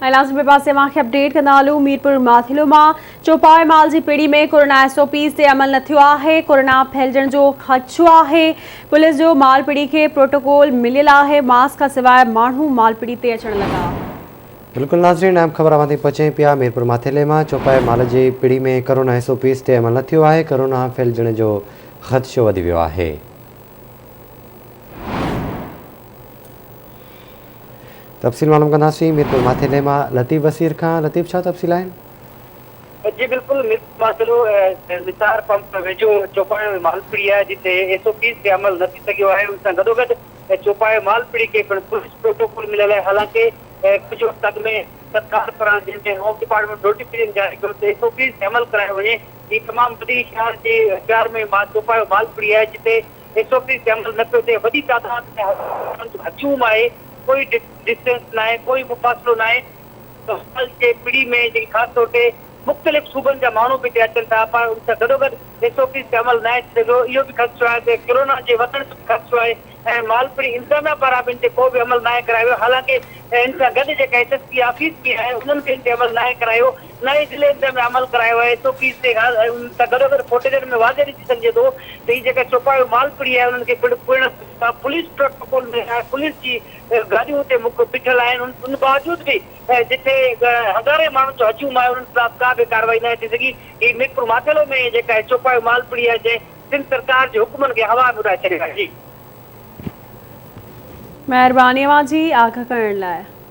۽ لازم ٻئي پاسي اوهان کي اپڊيٽ ڪندا هلون ميرپور ماٿيلو مان چوپائي مال جي پيڙي ۾ ڪورونا ايس او پيز تي عمل نه ٿيو آهي ڪورونا ڦهلجڻ جو خدشو آهي پوليس جو مال پيڙي کي پروٽوڪول مليل آهي ماسڪ کان سواء ماڻهو مال پيڙي تي اچڻ لڳا. بلڪل ناظرين اهم خبر اوهان تائين پهچائين پيا ميرپور ماٿيلي مان چوپائي مال جي پڙي ۾ ڪورونا ايس او پيز تي عمل نه ٿيو آهي ڪورونا ڦهلجڻ جو خدشو وڌي ويو آهي. تفصيل معلوم ڪنداسين ميرپور ماٿيلي مان لطيف بصير کان لطيف ڇا تفصيل آهن؟ جي بلڪل ميرپور ماٿيلو نثار پمپ ويجهو چوپايو مالپڙي آهي جتي ايس او پيز تي عمل نه ٿي سگهيو آهي ان سان گڏوگڏ چوپايو مالپڙي کي پڻ پوليس پروٽوڪول مليل آهي حالانڪه ڪجهه وقت اڳ ۾ سرڪار پاران جنهن ۾ هوم ڊپارٽمينٽ نوٽيفڪيشن جاري ڪيو ته ايس او پيز تي عمل ڪرايو وڃي هي تمام وڏي شهر جي شهر ۾ چوپايو مالپڙي آهي جتي ايس او پيز تي عمل نه پيو ٿئي، وڏي تعداد ۾ هزارن جو هجوم آهي، ڪوئي ڊسٽنس ناهي، ڪوئي مفاصلو ناهي، سال جي پڙي ۾ جيڪي خاص طور تي مختلف صوبن جا ماڻهو به هتي اچن ٿا پر ان سان گڏوگڏ ايس او پيز تي عمل ناهي ٿي سگهيو، اهو به خدشو آهي ته ڪرونا جي وڌڻ جو به خدشو آهي ۽ مالپڙي انتظاميا پاران به ان تي ڪو به عمل ناهي ڪرايو ويو، حالانڪه ان سان گڏ جيڪا ايس ايس پي آفيس به آهي انهن به ان تي عمل ناهي ڪرايو. نه ئي ضلعي انتظاميا عمل ڪرايو آهي ايس او پيز تي ان سان گڏوگڏ فوٽيجن ۾ واضح ڏسي سگهجي ٿو ته هي جيڪا چوپايو مال پڙي آهي انهن کي پڻ پڻ پوليس پروٽوڪول ۾ آهي پوليس جي گاڏيون اتي مک بيٺل آهن ان باوجود به جتي هزارين ماڻهن جو هجوم آهي انهن خلاف ڪا به ڪارروائي ناهي ٿي سگهي هي ميرپور ماٿيلو ۾ جيڪا چوپايو مال پڙي آهي جنهن سنڌ سرڪار جي حڪمن کي هوا ۾ اڏائي ڇڏيو آهي جي. مهرباني اوهان جي آگاهه ڪرڻ لاء.